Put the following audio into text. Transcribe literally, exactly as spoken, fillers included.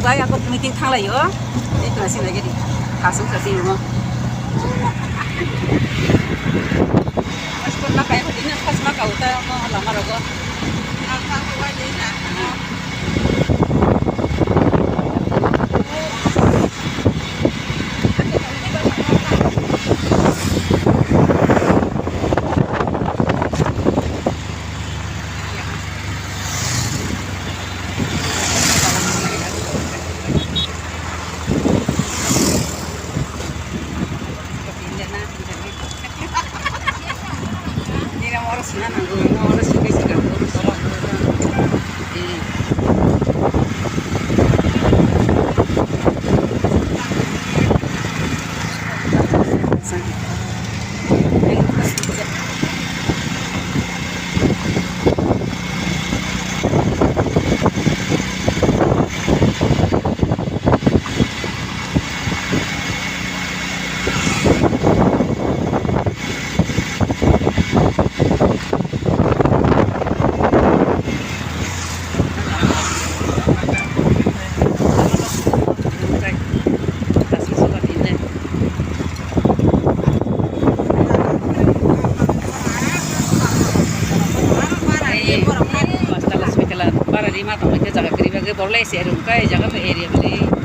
Tai ako meeting thanglai o. Tei tuna sing lagi di. Khasung khasi mo. Pastor ma kai pati na pas ma kau ta mo lama rogo. Bara rima tongwi khe jaga kwrwi bagwi borok lai se rwng khe jaga bo area bwlwi.